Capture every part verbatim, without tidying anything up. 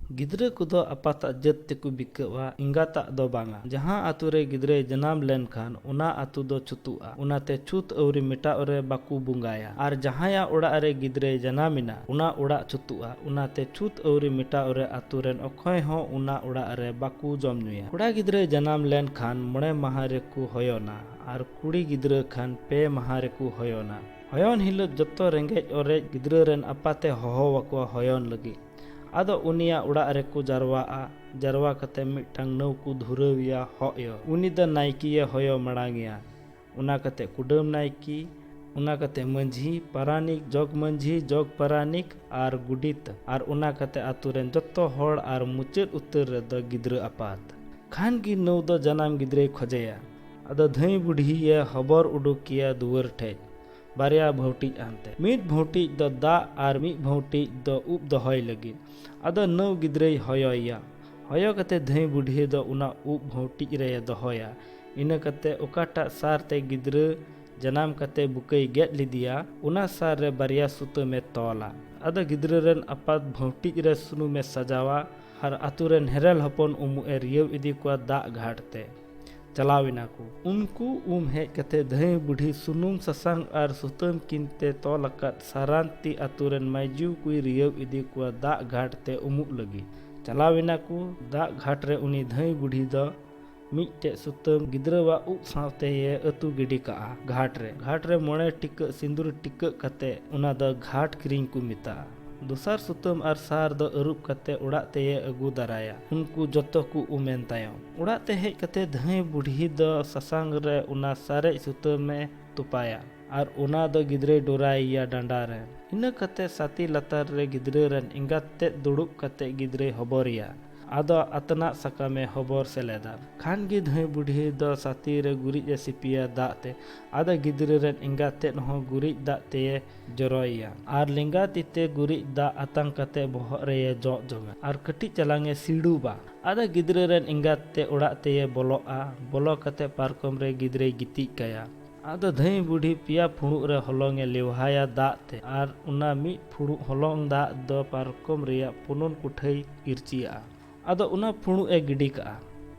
ᱜᱤᱫᱽᱨᱟᱹ ᱠᱚᱫᱚ ᱟᱯᱟᱛᱟᱜ ᱡᱟᱹᱛ ᱛᱮᱠᱚ ᱵᱤᱠᱟᱹᱜᱼᱟ, ᱮᱸᱜᱟᱛᱟᱜ ᱫᱚ ᱵᱟᱝᱟ᱾ ᱡᱟᱦᱟᱸ ᱟᱛᱳ ᱨᱮ ᱜᱤᱫᱽᱨᱟᱹᱭ ᱡᱟᱱᱟᱢ ᱞᱮᱱᱠᱷᱟᱱ, ᱚᱱᱟ ᱟᱛᱳ ᱫᱚ ᱪᱷᱩᱛᱩᱜᱼᱟ᱾ ᱚᱱᱟᱛᱮ ᱪᱷᱩᱛ ᱟᱹᱣᱨᱤ ᱢᱮᱴᱟᱣᱜ ᱨᱮ ᱵᱟᱠᱚ ᱵᱚᱸᱜᱟᱭᱟ᱾ ᱟᱨ ᱡᱟᱦᱟᱸᱭᱟᱜ ᱚᱲᱟᱜ ᱨᱮ ᱜᱤᱫᱽᱨᱟᱹᱭ ᱡᱟᱱᱟᱢ ᱮᱱᱟ, ᱚᱱᱟ ᱚᱲᱟᱜ ᱪᱷᱩᱛᱩᱜᱼᱟ᱾ ᱚᱱᱟᱛᱮ ᱪᱷᱩᱛ ᱟᱹᱣᱨᱤ ᱢᱮᱴᱟᱣᱜ ᱨᱮ ᱟᱛᱳ ᱨᱮᱱ ᱚᱠᱚᱭ ᱦᱚᱸ ᱚᱱᱟ ᱚᱲᱟᱜ ᱨᱮ ᱵᱟᱠᱚ ᱡᱚᱢ ᱧᱩᱭᱟ᱾ ᱠᱚᱲᱟ ᱜᱤᱫᱽᱨᱟᱹᱭ ᱡᱟᱱᱟᱢ ᱞᱮᱱᱠᱷᱟᱱ, ᱢᱚᱬᱮ ᱢᱟᱦᱟ ᱨᱮᱠᱚ ᱦᱚᱭᱚᱱᱟ, ᱟᱨ ᱠᱩᱲᱤ ᱜᱤᱫᱽᱨᱟᱹ ᱠᱷᱟᱱ, ᱯᱮ ᱢᱟᱦᱟ ᱨᱮᱠᱚ ᱦᱚᱭᱚᱱᱟ᱾ ᱦᱚᱭᱚᱱ ᱦᱤᱞᱳᱜ ᱡᱚᱛᱚ ᱨᱮᱸᱜᱮᱡ ᱚᱨᱮᱡ ᱜᱤᱫᱽᱨᱟᱹ ᱨᱮᱱ ᱟᱯᱟᱛᱮ ᱦᱚᱦᱚ ᱟᱠᱚᱣᱟ ᱦᱚᱭᱚᱱ ᱞᱟᱹᱜᱤᱫ᱾ ᱟᱫᱚ ᱩᱱᱤᱭᱟᱜ ᱚᱲᱟᱜ ᱨᱮᱠᱚ ᱡᱟᱨᱣᱟᱜᱼᱟ᱾ ᱡᱟᱨᱣᱟ ᱠᱟᱛᱮ ᱢᱤᱫᱴᱟᱝ ᱱᱟᱹᱣ ᱠᱚ ᱫᱷᱩᱨᱟᱹᱣ ᱮᱭᱟ ᱦᱚᱭᱚ᱾ ᱩᱱᱤ ᱫᱚ ᱱᱟᱭᱠᱮᱭᱮ ᱦᱚᱭᱚ ᱢᱟᱲᱟᱝ ᱮᱭᱟ, ᱚᱱᱟ ᱠᱟᱛᱮ ᱠᱩᱰᱟᱹᱢ ᱱᱟᱭᱠᱮ, ᱚᱱᱟ ᱠᱟᱛᱮ ᱢᱟᱹᱡᱷᱤ, ᱯᱟᱨᱟᱱᱤᱠ, ᱡᱚᱜᱽ ᱢᱟᱹᱡᱷᱤ, ᱡᱚᱜᱽ ᱯᱟᱨᱟᱱᱤᱠ ᱟᱨ ᱜᱩᱰᱤᱛ, ᱟᱨ ᱚᱱᱟ ᱠᱟᱛᱮ ᱟᱛᱳ ᱨᱮᱱ ᱡᱚᱛᱚ ᱦᱚᱲ, ᱟᱨ ᱢᱩᱪᱟᱹᱫ ᱩᱛᱟᱹᱨ ᱨᱮᱫᱚ ᱜᱤᱫᱽᱨᱟᱹ ᱟᱯᱟᱛ᱾ ᱠᱷᱟᱱ ᱜᱮ ᱱᱟᱹᱣ ᱫᱚ ᱡᱟᱱᱟᱢ ᱜᱤᱫᱽᱨᱟᱹᱭ ᱠᱷᱚᱡᱮᱭᱟ᱾ ᱟᱫᱚ ᱫᱷᱟᱹᱭ ᱵᱩᱰᱷᱤᱭᱮ ᱦᱚᱵᱚᱨ ᱩᱰᱩᱠᱮᱭᱟ ᱫᱩᱣᱟᱹᱨ ᱴᱷᱮᱡ ᱵᱟᱨᱭᱟ ᱵᱷᱟᱹᱣᱴᱤᱡ ᱟᱱᱛᱮ᱾ ᱢᱤᱫ ᱵᱷᱟᱹᱣᱴᱤᱡ ᱫᱚ ᱫᱟᱜ ᱟᱨ ᱢᱤᱫ ᱵᱷᱟᱹᱣᱴᱤᱡ ᱫᱚ ᱩᱵ ᱫᱚᱦᱚᱭ ᱞᱟᱹᱜᱤᱫ᱾ ᱟᱫᱚ ᱱᱟᱹᱣ ᱜᱤᱫᱽᱨᱟᱹᱭ ᱦᱚᱭᱚᱭᱮᱭᱟ᱾ ᱦᱚᱭᱚ ᱠᱟᱛᱮ ᱫᱷᱟᱹᱭ ᱵᱩᱰᱷᱤ ᱫᱚ ᱚᱱᱟ ᱩᱵ ᱵᱷᱟᱹᱣᱴᱤᱡ ᱨᱮᱭ ᱫᱚᱦᱚᱭᱟ᱾ ᱤᱱᱟᱹ ᱠᱟᱛᱮ ᱚᱠᱟᱴᱟᱜ ᱥᱟᱨ ᱛᱮ ᱜᱤᱫᱽᱨᱟᱹ ᱡᱟᱱᱟᱢ ᱠᱟᱛᱮ ᱵᱩᱠᱟᱹᱭ ᱜᱮᱫ ᱞᱮᱫᱮᱭᱟ, ᱚᱱᱟ ᱥᱟᱨ ᱨᱮ ᱵᱟᱨᱭᱟ ᱥᱩᱛᱟᱹᱢᱮ ᱛᱚᱞᱟ᱾ ᱟᱫᱚ ᱜᱤᱫᱽᱨᱟᱹ ᱨᱮᱱ ᱟᱯᱟᱛ ᱵᱷᱟᱹᱣᱴᱤᱡ ᱨᱮ ᱥᱩᱱᱩᱢᱮ ᱥᱟᱡᱟᱣᱟ ᱟᱨ ᱟᱛᱳ ᱨᱮᱱ ᱦᱮᱨᱮᱞ ᱦᱚᱯᱚᱱ ᱩᱢᱩᱜ ᱮ ᱨᱤᱭᱟᱹᱣ ᱤᱫᱤ ᱠᱚᱣᱟ ᱫᱟᱜ ᱜᱷᱟᱴ ᱛᱮ᱾ ᱪᱟᱞᱟᱣ ᱮᱱᱟ ᱠᱚ᱾ ᱩᱱᱠᱩ ᱩᱢ ᱦᱮᱡ ᱠᱟᱛᱮ ᱫᱷᱟᱹᱭ ᱵᱩᱰᱷᱤ ᱥᱩᱱᱩᱢ ᱥᱟᱥᱟᱝ ᱟᱨ ᱥᱩᱛᱟᱹᱢ ᱠᱤᱱ ᱛᱮ ᱛᱚᱞ ᱟᱠᱟᱫ ᱥᱟᱨᱟᱱᱛᱤ ᱟᱛᱳ ᱨᱮᱱ ᱢᱟᱹᱭᱡᱩ ᱠᱚᱭ ᱨᱤᱭᱟᱹᱣ ᱤᱫᱤ ᱠᱚᱣᱟ ᱫᱟᱜ ᱜᱷᱟᱴ ᱛᱮ ᱩᱢᱩᱜ ᱞᱟᱹᱜᱤᱫ᱾ ᱪᱟᱞᱟᱣ ᱮᱱᱟ ᱠᱚ᱾ ᱫᱟᱜ ᱜᱷᱟᱴ ᱨᱮ ᱩᱱᱤ ᱫᱷᱟᱹᱭ ᱵᱩᱰᱷᱤ ᱫᱚ ᱢᱤᱫᱴᱮᱡ ᱥᱩᱛᱟᱹᱢ ᱜᱤᱫᱽᱨᱟᱹᱣᱟᱜ ᱩᱵ ᱥᱟᱶᱛᱮᱭᱮ ᱟᱹᱛᱩ ᱜᱤᱰᱤ ᱠᱟᱜᱼᱟ ᱜᱷᱟᱴ ᱨᱮ᱾ ᱜᱷᱟᱴ ᱨᱮ ᱢᱚᱬᱮ ᱴᱤᱠᱟᱹᱜ ᱥᱤᱸᱫᱩᱨ ᱴᱤᱠᱟᱹᱜ ᱠᱟᱛᱮ ᱚᱱᱟ ᱫᱚ ᱜᱷᱟᱴ ᱠᱤᱨᱤᱧ ᱠᱚ ᱢᱮᱛᱟᱜᱼᱟ᱾ ᱫᱚᱥᱟᱨ ᱥᱩᱛᱟᱹᱢ ᱟᱨ ᱥᱟᱨ ᱫᱚ ᱟᱹᱨᱩᱵ ᱠᱟᱛᱮ ᱚᱲᱟᱜ ᱛᱮᱭᱮ ᱟᱹᱜᱩ ᱫᱟᱨᱟᱭᱟ᱾ ᱩᱱᱠᱩ ᱡᱚᱛᱚ ᱠᱚ ᱩᱢᱮᱱ ᱛᱟᱭᱚᱢ ᱚᱲᱟᱜ ᱛᱮ ᱦᱮᱡ ᱠᱟᱛᱮ ᱫᱷᱟᱹᱭ ᱵᱩᱰᱷᱤ ᱫᱚ ᱥᱟᱥᱟᱝ ᱨᱮ ᱚᱱᱟ ᱥᱟᱨᱮᱡ ᱥᱩᱛᱟᱹᱢᱮ ᱛᱚᱯᱟᱭᱟ ᱟᱨ ᱚᱱᱟ ᱫᱚ ᱜᱤᱫᱽᱨᱟᱹᱭ ᱰᱚᱨᱟᱭᱮᱭᱟ ᱰᱟᱸᱰᱟ ᱨᱮ᱾ ᱤᱱᱟᱹ ᱠᱟᱛᱮ ᱥᱟᱛᱤ ᱞᱟᱛᱟᱨ ᱨᱮ ᱜᱤᱫᱽᱨᱟᱹ ᱨᱮᱱ ᱮᱸᱜᱟᱛ ᱛᱮᱫ ᱫᱩᱲᱩᱵ ᱠᱟᱛᱮ ᱜᱤᱫᱽᱨᱟᱹᱭ ᱦᱚᱵᱚᱨᱮᱭᱟ᱾ ᱟᱫᱚ ᱟᱛᱱᱟᱜ ᱥᱟᱠᱟᱢᱮ ᱦᱚᱵᱚᱨ ᱥᱮᱞᱮᱫᱟ᱾ ᱠᱷᱟᱱ ᱜᱮ ᱫᱷᱟᱹᱭ ᱵᱩᱰᱷᱤ ᱫᱚ ᱥᱟᱛᱤ ᱨᱮ ᱜᱩᱨᱤᱡ ᱮ ᱥᱤᱯᱤᱭᱟ ᱫᱟᱜ ᱛᱮ᱾ ᱟᱫᱚ ᱜᱤᱫᱽᱨᱟᱹ ᱨᱮᱱ ᱮᱸᱜᱟᱛ ᱛᱮᱫ ᱦᱚᱸ ᱜᱩᱨᱤᱡ ᱫᱟᱜ ᱛᱮᱭᱮ ᱡᱚᱨᱚᱭᱮᱭᱟ ᱟᱨ ᱞᱮᱸᱜᱟ ᱛᱤ ᱛᱮ ᱜᱩᱨᱤᱡ ᱫᱟᱜ ᱟᱛᱟᱝ ᱠᱟᱛᱮ ᱵᱚᱦᱚᱜ ᱨᱮᱭᱮ ᱡᱚᱜ ᱡᱚᱝᱟ ᱟᱨ ᱠᱟᱹᱴᱤᱡ ᱪᱟᱞᱟᱝ ᱮ ᱥᱤᱲᱩᱵᱟ᱾ ᱟᱫᱚ ᱜᱤᱫᱽᱨᱟᱹ ᱨᱮᱱ ᱮᱸᱜᱟᱛ ᱛᱮ ᱚᱲᱟᱜ ᱛᱮᱭᱮ ᱵᱚᱞᱚᱜᱼᱟ᱾ ᱵᱚᱞᱚ ᱠᱟᱛᱮ ᱯᱟᱨᱠᱚᱢ ᱨᱮ ᱜᱤᱫᱽᱨᱟᱹᱭ ᱜᱤᱛᱤᱡ ᱠᱟᱭᱟ᱾ ᱟᱫᱚ ᱫᱷᱟᱹᱭ ᱵᱩᱰᱷᱤ ᱯᱮᱭᱟ ᱯᱷᱩᱲᱩᱜ ᱨᱮ ᱦᱚᱞᱚᱝ ᱮ ᱞᱮᱣᱦᱟᱭᱟ ᱫᱟᱜ ᱛᱮ, ᱟᱨ ᱚᱱᱟ ᱢᱤᱫ ᱯᱷᱩᱲᱩᱜ ᱦᱚᱞᱚᱝ ᱫᱟᱜ ᱫᱚ ᱯᱟᱨᱠᱚᱢ ᱨᱮᱭᱟᱜ ᱯᱩᱱᱩᱱ ᱠᱩᱴᱷᱟᱹᱭ ᱤᱨᱪᱤᱭᱟᱜᱼᱟ᱾ ᱟᱫᱚ ᱚᱱᱟ ᱯᱷᱩᱲᱩᱜ ᱮ ᱜᱤᱰᱤ ᱠᱟᱜᱼᱟ᱾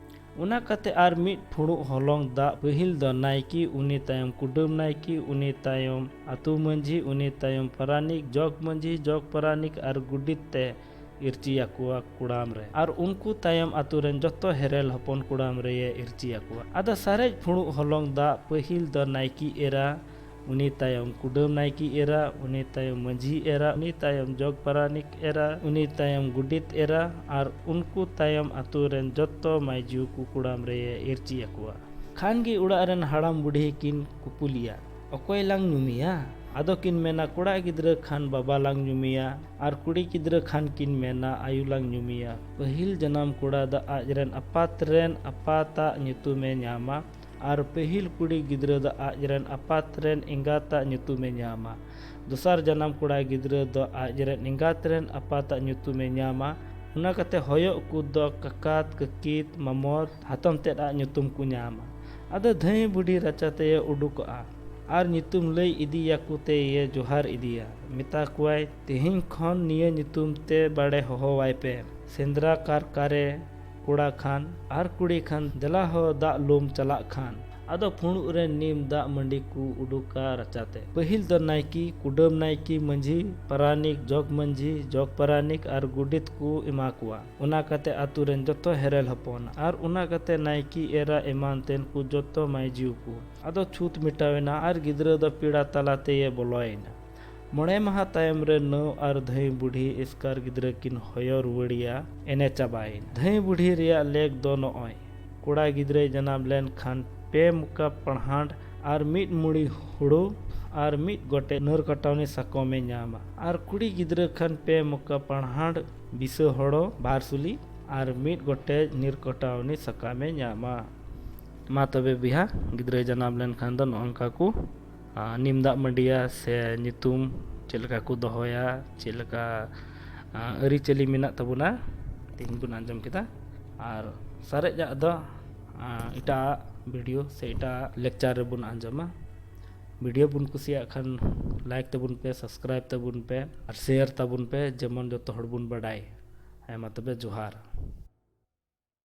ᱚᱱᱟ ᱠᱟᱛᱮ ᱟᱨ ᱢᱤᱫ ᱯᱷᱩᱲᱩᱜ ᱦᱚᱞᱚᱝ ᱫᱟᱜ ᱯᱟᱹᱦᱤᱞ ᱫᱚ ᱱᱟᱭᱠᱮ, ᱩᱱᱤ ᱛᱟᱭᱚᱢ ᱠᱩᱰᱟᱹᱢ ᱱᱟᱭᱠᱮ, ᱩᱱᱤ ᱛᱟᱭᱚᱢ ᱟᱹᱛᱩ ᱢᱟᱹᱡᱷᱤ, ᱩᱱᱤ ᱛᱟᱭᱚᱢ ᱯᱟᱨᱟᱱᱤᱠ, ᱡᱚᱜᱽ ᱢᱟᱹᱡᱷᱤ, ᱡᱚᱜᱽ ᱯᱟᱨᱟᱱᱤᱠ ᱟᱨ ᱜᱩᱰᱤᱛ ᱛᱮ ᱤᱨᱪᱤᱭᱟᱠᱚᱣᱟ ᱠᱩᱲᱟᱢ ᱨᱮ, ᱟᱨ ᱩᱱᱠᱩ ᱛᱟᱭᱚᱢ ᱟᱛᱳ ᱨᱮᱱ ᱡᱚᱛᱚ ᱦᱮᱨᱮᱞ ᱦᱚᱯᱚᱱ ᱠᱩᱲᱟᱢ ᱨᱮᱭᱮ ᱤᱨᱪᱤᱭᱟᱠᱚᱣᱟ᱾ ᱟᱫᱚ ᱥᱟᱨᱮᱡ ᱯᱷᱩᱲᱩᱜ ᱦᱚᱞᱚᱝ ᱫᱟᱜ ᱯᱟᱹᱦᱤᱞ ᱫᱚ ᱱᱟᱭᱠᱮ ᱮᱨᱟ, ᱩᱱᱤ ᱛᱟᱭᱚᱢ ᱠᱩᱰᱟᱹᱢ ᱱᱟᱭᱠᱮ ᱮᱨᱟ, ᱩᱱᱤ ᱛᱟᱭᱚᱢ ᱢᱟᱹᱡᱷᱤ ᱮᱨᱟ, ᱩᱱᱤ ᱛᱟᱭᱚᱢ ᱡᱚᱜᱽ ᱯᱟᱨᱟᱱᱤᱠ ᱮᱨᱟ, ᱩᱱᱤ ᱛᱟᱭᱚᱢ ᱜᱩᱰᱤᱛ ᱮᱨᱟ, ᱟᱨ ᱩᱱᱠᱩ ᱛᱟᱭᱚᱢ ᱟᱛᱳ ᱨᱮᱱ ᱡᱚᱛᱚ ᱢᱟᱹᱭᱡᱩ ᱠᱚ ᱠᱩᱲᱟᱢ ᱨᱮᱭᱮ ᱤᱨᱪᱤᱭᱟᱠᱚᱣᱟ᱾ ᱠᱷᱟᱱ ᱜᱮ ᱚᱲᱟᱜ ᱨᱮᱱ ᱦᱟᱲᱟᱢ ᱵᱩᱰᱷᱤ ᱠᱤᱱ ᱠᱩᱯᱩᱞᱤᱭᱟ, "ᱚᱠᱚᱭ ᱞᱟᱝ ᱧᱩᱢᱮᱭᱟ?" ᱟᱫᱚ ᱠᱤᱱ ᱢᱮᱱᱟ, "ᱠᱚᱲᱟ ᱜᱤᱫᱽᱨᱟᱹ ᱠᱷᱟᱱ ᱵᱟᱵᱟ ᱞᱟᱝ ᱧᱩᱢᱮᱭᱟ, ᱟᱨ ᱠᱩᱲᱤ ᱜᱤᱫᱽᱨᱟᱹ ᱠᱷᱟᱱ ᱠᱤᱱ ᱢᱮᱱᱟ, ᱟᱭᱳ ᱞᱟᱝ ᱧᱩᱢᱮᱭᱟ᱾ ᱯᱟᱹᱦᱤᱞ ᱡᱟᱱᱟᱢ ᱠᱚᱲᱟ ᱫᱚ ᱟᱡ ᱨᱮᱱ ᱟᱯᱟᱛ ᱨᱮᱱ ᱟᱯᱟᱛᱟᱜ ᱧᱩᱛᱩᱢᱮ ᱧᱟᱢᱟ, ᱟᱨ ᱯᱟᱹᱦᱤᱞ ᱠᱩᱲᱤ ᱜᱤᱫᱽᱨᱟᱹ ᱫᱚ ᱟᱡ ᱨᱮᱱ ᱟᱯᱟᱛ ᱨᱮᱱ ᱮᱸᱜᱟᱛᱟᱜ ᱧᱩᱛᱩᱢᱮ ᱧᱟᱢᱟ᱾ ᱫᱚᱥᱟᱨ ᱡᱟᱱᱟᱢ ᱠᱚᱲᱟ ᱜᱤᱫᱽᱨᱟᱹ ᱫᱚ ᱟᱡ ᱨᱮᱱ ᱮᱸᱜᱟᱛ ᱨᱮᱱ ᱟᱯᱟᱛᱟᱜ ᱧᱩᱛᱩᱢᱮ ᱧᱟᱢᱟ᱾ ᱚᱱᱟ ᱠᱟᱛᱮ ᱦᱚᱭᱚᱜ ᱠᱚ ᱫᱚ ᱠᱟᱠᱟᱛ, ᱠᱟᱹᱠᱤᱛ, ᱢᱟᱢᱚᱛ, ᱦᱟᱛᱚᱢ ᱛᱮᱫ ᱟᱜ ᱧᱩᱛᱩᱢ ᱠᱚ ᱧᱟᱢᱟ᱾ ᱟᱫᱚ ᱫᱷᱟᱹᱭ ᱵᱩᱰᱷᱤ ᱨᱟᱪᱟ ᱛᱮᱭᱮ ᱩᱰᱩᱠᱚᱜᱼᱟ, ᱟᱨ ᱧᱩᱛᱩᱢ ᱞᱟᱹᱭ ᱤᱫᱤᱭᱟᱠᱚ ᱛᱮᱭᱮ ᱡᱚᱦᱟᱨ ᱤᱫᱤᱭᱟ᱾ ᱢᱮᱛᱟ ᱠᱚᱣᱟᱭ, "ᱛᱮᱦᱮᱧ ᱠᱷᱚᱱ ᱱᱤᱭᱟᱹ ᱧᱩᱛᱩᱢ ᱛᱮ ᱵᱟᱲᱮ ᱦᱚᱦᱚᱣᱟᱭ ᱯᱮ, ᱥᱮᱸᱫᱽᱨᱟ ᱠᱟᱨᱠᱟᱨᱮ ᱠᱚᱲᱟ ᱠᱷᱟᱱ, ᱟᱨ ᱠᱩᱲᱤ ᱠᱷᱟᱱ, ᱫᱮᱞᱟ ᱦᱚ ᱫᱟᱜ ᱞᱩᱢ ᱪᱟᱞᱟᱜ ᱠᱷᱟᱱ᱾" ᱟᱫᱚ ᱯᱷᱩᱲᱩᱜ ᱨᱮ ᱱᱤᱢ ᱫᱟᱜ ᱢᱟᱹᱰᱤ ᱠᱚ ᱩᱰᱩᱠᱟ ᱨᱟᱪᱟᱛᱮ᱾ ᱯᱟᱹᱦᱤᱞ ᱫᱚ ᱱᱟᱭᱠᱮ, ᱠᱩᱰᱟᱹᱢ ᱱᱟᱭᱠᱮ, ᱢᱟᱹᱡᱷᱤ ᱯᱟᱨᱟᱱᱤᱠ, ᱡᱚᱜᱽ ᱢᱟᱹᱡᱷᱤ, ᱡᱚᱜᱽ ᱯᱟᱨᱟᱱᱤᱠ ᱟᱨ ᱜᱚᱰᱮᱛ ᱠᱚ ᱮᱢᱟ ᱠᱚᱣᱟ᱾ ᱚᱱᱟ ᱠᱟᱛᱮ ᱟᱛᱳ ᱨᱮᱱ ᱡᱚᱛᱚ ᱦᱮᱨᱮᱞ ᱦᱚᱯᱚᱱ ᱟᱨ ᱚᱱᱟ ᱠᱟᱛᱮ ᱱᱟᱭᱠᱮ ᱮᱨᱟ ᱮᱢᱟᱱ ᱛᱮᱱ ᱠᱚ ᱡᱚᱛᱚ ᱢᱟᱹᱭᱡᱩ ᱠᱚ᱾ ᱟᱫᱚ ᱪᱷᱩᱛ ᱢᱮᱴᱟᱣᱮᱱᱟ ᱟᱨ ᱜᱤᱫᱽᱨᱟᱹ ᱫᱚ ᱯᱮᱲᱟ ᱛᱟᱞᱟ ᱛᱮᱭᱮ ᱵᱚᱞᱚᱭᱮᱱᱟ᱾ ᱢᱚᱬᱮ ᱢᱟᱦᱟ ᱛᱟᱭᱚᱢ ᱨᱮ ᱱᱟᱹᱣ ᱟᱨ ᱫᱷᱟᱹᱭ ᱵᱩᱰᱷᱤ ᱮᱥᱠᱟᱨ ᱜᱤᱫᱽᱨᱟᱹ ᱠᱤᱱ ᱦᱚᱭᱚ ᱨᱩᱣᱟᱹᱲᱮᱭᱟ᱾ ᱮᱱᱮ ᱪᱟᱵᱟᱭᱮᱱ᱾ ᱫᱷᱟᱹᱭ ᱵᱩᱰᱷᱤ ᱨᱮᱭᱟᱜ ᱞᱮᱠ ᱫᱚ ᱱᱚᱜᱼᱚᱭ, ᱠᱚᱲᱟ ᱜᱤᱫᱽᱨᱟᱹᱭ ᱡᱟᱱᱟᱢ ᱞᱮᱱ ᱠᱷᱟᱱ ᱯᱮ ᱢᱚᱠᱟ ᱯᱟᱲᱦᱟᱸᱰ ᱟᱨ ᱢᱤᱫ ᱢᱩᱲᱤ ᱦᱩᱲᱩ ᱟᱨ ᱢᱤᱫ ᱜᱚᱴᱮᱡ ᱱᱟᱹᱨ ᱠᱟᱴᱟᱣᱱᱤ ᱥᱟᱠᱚᱢᱮ ᱧᱟᱢᱟ᱾ ᱟᱨ ᱠᱩᱲᱤ ᱜᱤᱫᱽᱨᱟᱹ ᱠᱷᱟᱱ ᱯᱮ ᱢᱚᱠᱟ ᱯᱟᱲᱦᱟᱸᱰ, ᱵᱤᱥᱟᱹ ᱦᱳᱲᱳ ᱵᱟᱨ ᱥᱩᱞᱤ ᱟᱨ ᱢᱤᱫ ᱜᱚᱴᱮᱡ ᱱᱤᱨ ᱠᱟᱴᱟᱣᱱᱤ ᱥᱟᱠᱟᱢᱮ ᱧᱟᱢᱟ᱾ ᱢᱟ ᱛᱚᱵᱮ ᱵᱚᱭᱦᱟ, ᱜᱤᱫᱽᱨᱟᱹᱭ ᱡᱟᱱᱟᱢ ᱞᱮᱱᱠᱷᱟᱱ ᱫᱚ ᱱᱚᱜᱼᱚ ᱱᱚᱝᱠᱟ ᱠᱚ ᱟᱨ ᱱᱤᱢ ᱫᱟᱜ ᱢᱟᱹᱰᱤᱭᱟ ᱥᱮ ᱧᱩᱛᱩᱢ ᱪᱮᱫ ᱞᱮᱠᱟ ᱠᱚ ᱫᱚᱦᱚᱭᱟ, ᱪᱮᱫ ᱞᱮᱠᱟ, ᱟᱨ ᱟᱹᱨᱤᱪᱟᱹᱞᱤ ᱢᱮᱱᱟᱜ ᱛᱟᱵᱚᱱᱟ, ᱛᱮᱦᱮᱧ ᱵᱚᱱ ᱟᱸᱡᱚᱢ ᱠᱮᱫᱟ᱾ ᱟᱨ ᱥᱟᱨᱮᱡᱟᱜ ᱫᱚ, ᱟᱨ ᱮᱴᱟᱜ video ᱥᱮ ᱮᱴᱟᱜ lecture ᱨᱮᱵᱚᱱ ᱟᱸᱡᱚᱢᱟ᱾ Video ᱵᱚᱱ ᱠᱩᱥᱤᱭᱟᱜ ᱠᱷᱟᱱ like ᱛᱟᱵᱚᱱ ᱯᱮ, subscribe ᱛᱟᱵᱚᱱ ᱯᱮ ᱟᱨ share ᱛᱟᱵᱚᱱ ᱯᱮ, ᱡᱮᱢᱚᱱ ᱡᱚᱛᱚ ᱦᱚᱲ ᱵᱚᱱ ᱵᱟᱰᱟᱭ᱾ ᱦᱮᱸ, ᱢᱟ ᱛᱚᱵᱮ ᱡᱚᱦᱟᱨ᱾